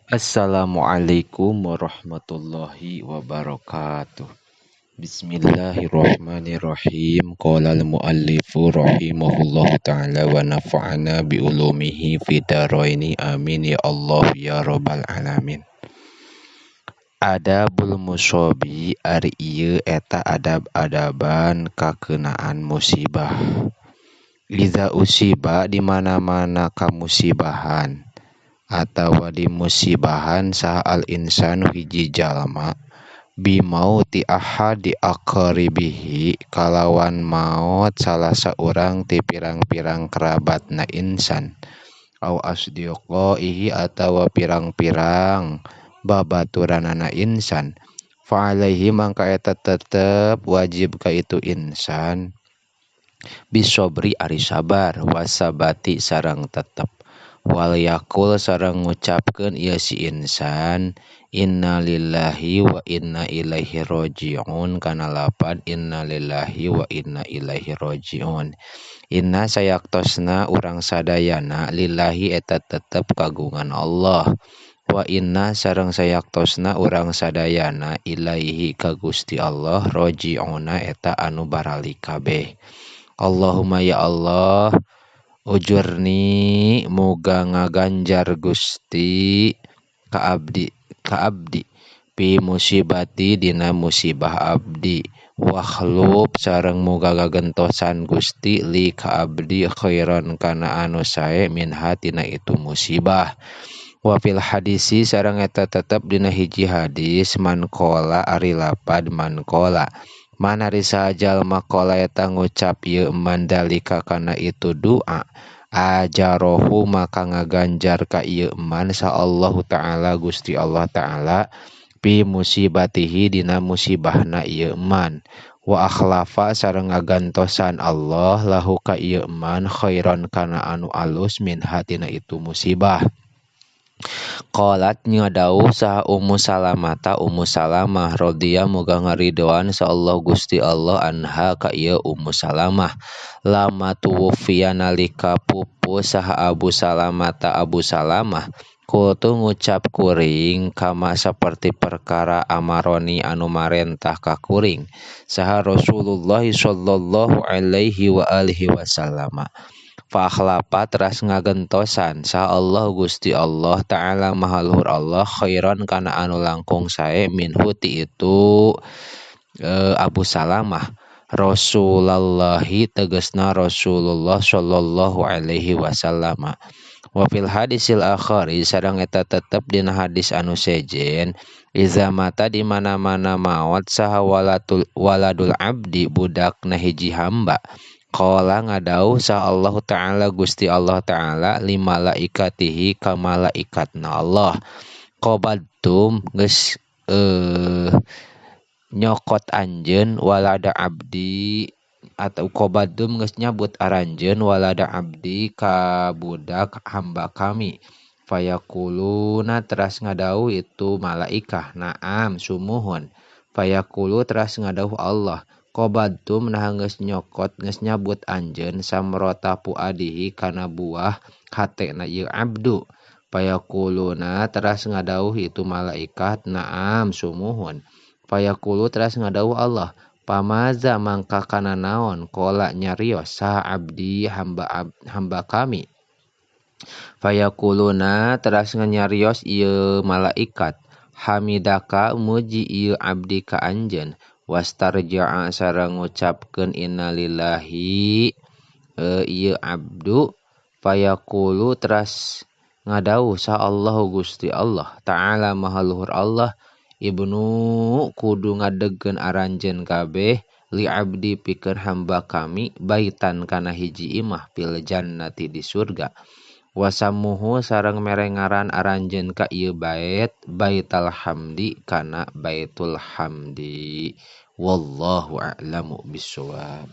Assalamualaikum warahmatullahi wabarakatuh. Bismillahirrahmanirrahim. Qala al-muallifu rahimahullahu ta'ala wa nafa'ana bi ulumihi fid dharaini. Amin ya Allah ya rabbal alamin. Adabul musobi ari ieu eta adab-adaban kakeunaan musibah. Iza usiba di mana-mana kamusibahan atawa dimusibahan saha al insanu hiji jalma bimauti ahadi aqaribihi kalawan maot salah saurang ti pirang-pirang kerabatna insan au asdiqaihi atawa pirang-pirang babaturanana insan fa alaihi mangka eta tetep wajib ka itu insan bisobri ari sabar wasabati sareng tetep wal yaqul sareng ngucapkeun ieu si insan innalillahi wa inna ilaihi rajiun kana lapad innalillahi wa inna ilaihi rajiun. Inna sayaktosna urang sadayana lillahi eta tetep kagungan Allah wa inna sareng sayaktosna urang sadayana ilaihi ka Gusti Allah rajiuna eta anu baralik kabeh. Allahumma ya Allah ujurni muga ngaganjar Gusti ka abdi pi musibati dina musibah abdi wakhlub sareng muga gagentosan Gusti li ka abdi khairan kana anu sae minha tina itu musibah. Wa fil hadisi sareng eta tetep dina hiji hadis man qala ari lapad man qala man ari saha jalma qala eta ngucap ieu man dalika kana itu doa ajarohu maka ngaganjar ka ieu man sa Allahu ta'ala Gusti Allah ta'ala pi musibatihi dina musibahna ieu man wa akhlafa sareng ngagantosan Allah lahu ka ieu man khairan kana anu alus min hatina itu musibah. Qalat ngadauh saha Ummu Salamata Ummu Salamah radhiya muga ngaridoan sa Allah Gusti Allah anha ka ieu Ummu Salamah lama tuwfiya nalika pupus saha Abu Salamata Abu Salamah qultu ngucap kuring kama saperti perkara amaroni anu marentah ka kuring saha Rasulullah sallallahu alaihi wa alihi wasallam. Fa akhlafa teras ngagentosan saha Allah Gusti Allah ta'ala maha luhur Allah khairan kana anu langkung sae minhu ti itu Abu Salamah Rasulullahi tegasna Rasulullah sallallahu alaihi wasallam. Wa fil hadisil akhari sareng eta tetep dina hadis anu sejen iza mata di mana-mana maot saha waladul abdi budakna hiji hamba qala ngadauh sa Allah ta'ala Gusti Allah ta'ala li malaikatihi ka malaikatna Allah qabadtum geus nyokot anjeun walada abdi atau qabadtum geus nyabut aranjeun walada abdi ka budak hamba kami fayaquluna teras ngadauh itu malaikah naam sumuhun fayaqulu teras ngadauh Allah qabadtum nah geus nyokot geus nyabut anjeun samrata puadihi kana buah hatena ieu abdu fayaquluna teras ngadauh itu malaikat naam sumuhun fayaqulu teras ngadauh Allah pamaza mangka kana naon qala nyarios saha abdi hamba kami fayaquluna teras nyarios ieu malaikat hamidaka muji ieu abdi ka anjeun wastarja'a sareng ngucapkeun innalillahi ieu abdu fayaqulu teras ngadauh sa Allahu Gusti Allah ta'ala maha luhur Allah ibnu kudu ngadegkeun aranjeun kabeh li abdi pikeun hamba kami baitan kana hiji imah fil jannati di surga wasamuhu sareng mere ngaran aranjeun ka ieu bait baital hamdi kana baitul hamdi wallahu a'lamu bissawab.